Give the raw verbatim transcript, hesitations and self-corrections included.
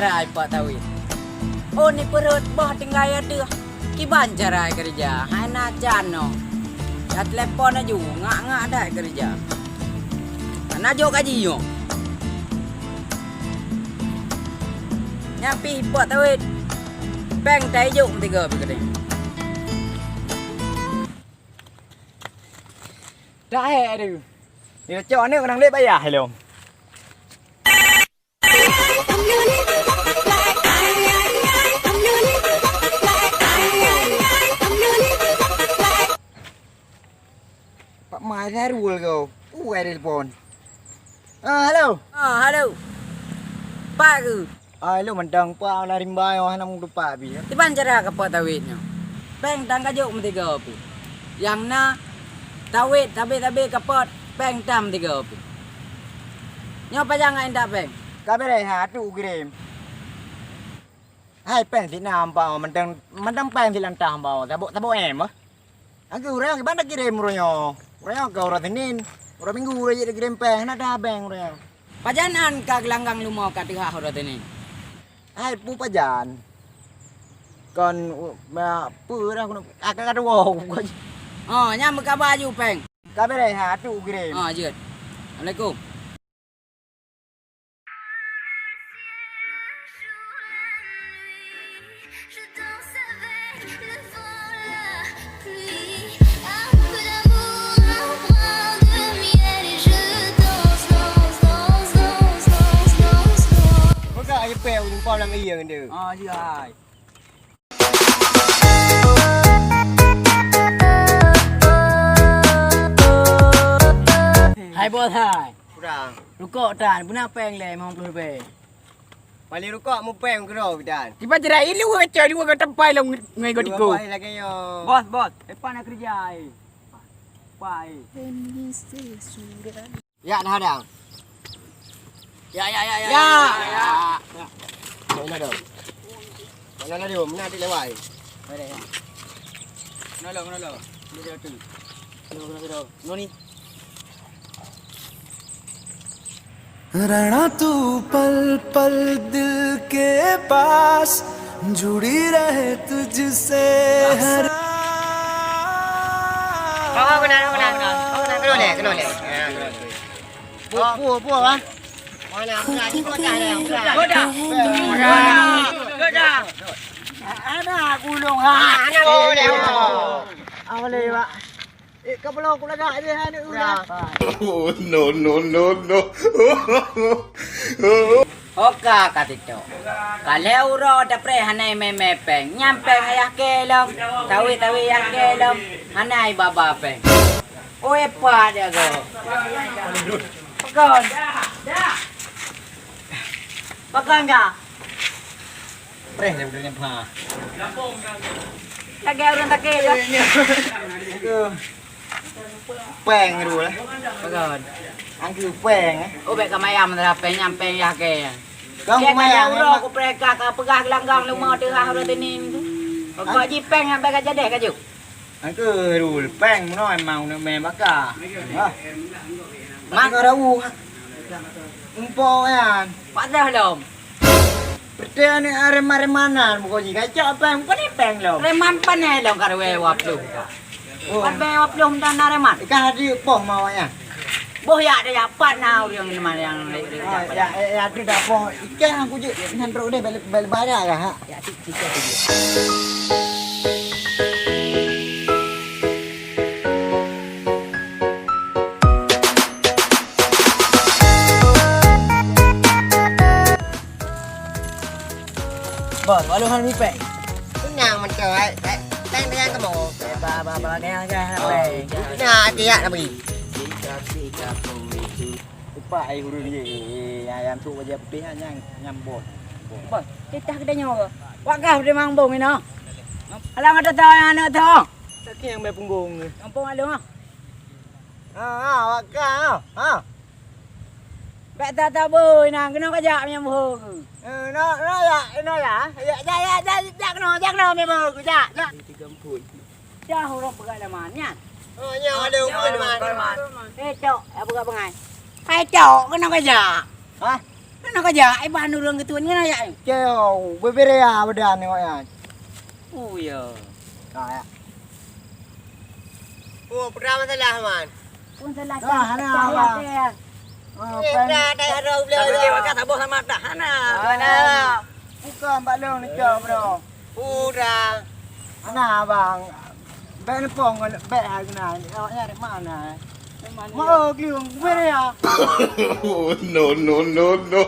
Hai Pak Tawit. Oh, ni peureuet boh tinggai ateueh. Kiban cara keureuja? Hai na can noh. Ya telepon laju, ngak-ngak that keureuja. Hana jok gaji nyoe. Nyan pih Pak Tawit. Péng taijok meusigoe pih keudeh. Dah hek tu. Ni cok aneuk nang lé bayah lom. Pak Mai Sarul kau. Uh, ai telepon. Ah, halo. Ah, halo. Pak ke? Ah, halo, mantong Pak, na rimba nyoe hana meutupat pi. Kiban cara keu Pak Tawit nyoe? Péng tan kajok meusigoe pi. Nyang na Tawit, tabe-tabe kapot, péng tan meusigoe pi. Nyoe pajan ngon intat péng? Ka beureh ha, tu kirém. Hai péng sit na ampa, mantong, mantong péng sit lantah ampa, sabok, sabok em, ah. Angkeu ureueng, kiban takirém uroe nyoe. Uroe nyoe ka uroe Senin, uroe Minggu uroe jeuet takirém péng, hana tabeng uroe nyoe. Pajan an ka geulanggang lumoe ka teuhah uroe Senin? Hai, peue pajan? Kon, u-, ma, peue dah keunoe, ka, ka, ka tuwoe. Oh, nyan meukaba aju péng. Ka beureh, ha, tu kirém. Oh, jeuet. Assalamualaikum. Peugah aja pèng, lumpah lam iya ngon dia. Ah, ya. Hai bos hai. Kurang. Rukok tan, beuna péng lé limong ploh ribèe. Paling rukok mupéng keudroe bidan. Tiba jera ilu kacau dua ke tempat long ngai go tiku. Dua paih lagèe nyoe. Bos, bos, depan nak kerja ai. Pai. Ya, dah ada. Ya, ya, ya, ya. Ya. Ya. Mana dong? Mana dong? Mana adik lewat? Mana ya? Kenapa, kenapa? Ini dia tu. Kenapa, kenapa, kenapa? Noni. रहना तू पल पल दिल के पास, जुड़ी रहे तुझसे हर Kau kenal, kau kenal, kau kenal. Kau kenal, kau kenal. Kau kenal, kau kenal. Buah, buah, buah, ah. Mana? Buah dah, buah dah. Buah dah. Buah dah. Anak gulung, ha. Anak boleh. Boleh, Pak. Eh, kau belum aku lagak dia, anak udah. Oh, no, no, no, no. Oka ka tito. Ka lhèe uroe tapreh hana mè-mè péng. Nyan péng ayah kèe lom. Tawi-tawi ayah kèe lom. Hana baba péng. Oi, pat dia go. Pakon. Pakon ka? Preh dia udah nyampa. Lagèe ureueng sakét lah. Péng dulu lah. Pakon. Angkeu péng, eh. Oh, bèk ka mayam dah péng nyan péng yah kèe. Kau mayam, uroe memang. Ku preh ka, ka peugah geulanggang leumo teuhah uroe Senin tu. Kok jipéng nyang bèk ka jadeh ka jeuet. Angkeu dulu péng meunoe memang uneuk mè baka. Hah. Mak. Angkeu rawu. Umpo nyan. Patah lom. Pete aneuk arem-aremanan muka jih kacok péng, bukan péng lom. Reman panai lom karwe dua puluh. Oh. Karwe dua puluh dan areman. Ikan hati boh mawanya. Boh yak dah yak pat na ureueng ni mana yang lek lek. Ah, ya, ya, ya, tu dah boh. Ikan aku je nyan trok deh balik balik barang lah, ha. Ya, cik, cik, cik, cik. Bos, walau hal mi péng. Kenyang mantap, eh. Eh, péng dengan kamu. Ba, ba, ba, kenyang, kenyang, péng. Nah, tiap nak beri. Upah ai ureueng ye, eh, eh, ayam tu wajah putih nyang nyambot. Bos, titah keudeh nyoe. Wak kah putih mambong ina. Alang ada tahu yang anak tu. Tak kira yang bayar punggung. Kampung alu ah. Ha, ha, wak kah, ha. Ha. Bèk tatabui na keunoe kajak meunyoe boh. Eh, no, no, ya, no, ya. Ya, ya, ya, ya, ya, keunoe, ya, keunoe meunyoe boh, ya, ya. Tiga empun. Dah ureueng peugah lama nyan. Oh, nyoe ada ureueng lama. Eh, cok, ya peugah pengai. Hai cok, keunoe kajak. Hah? Mana kau jak? Eh, bahan urang ketua ni nak jak. Ceo, beberea badan ni awak nyan. Oh, ya. Nah, ya. Oh, peue masalah, Man? Pun salah. Ah, hana, Abang. Ah, pen- Dah, dah, dah, dah, dah. Tapi dia makan saboh sama dah, hana. Hana. Bukan, Pak Long, ni cok, bro. Udah. Hana, Abang. Bèk neupông, bèk hai keunan. Awak nyan dari mana? Mau kliung, beri ya. No, no, no, no.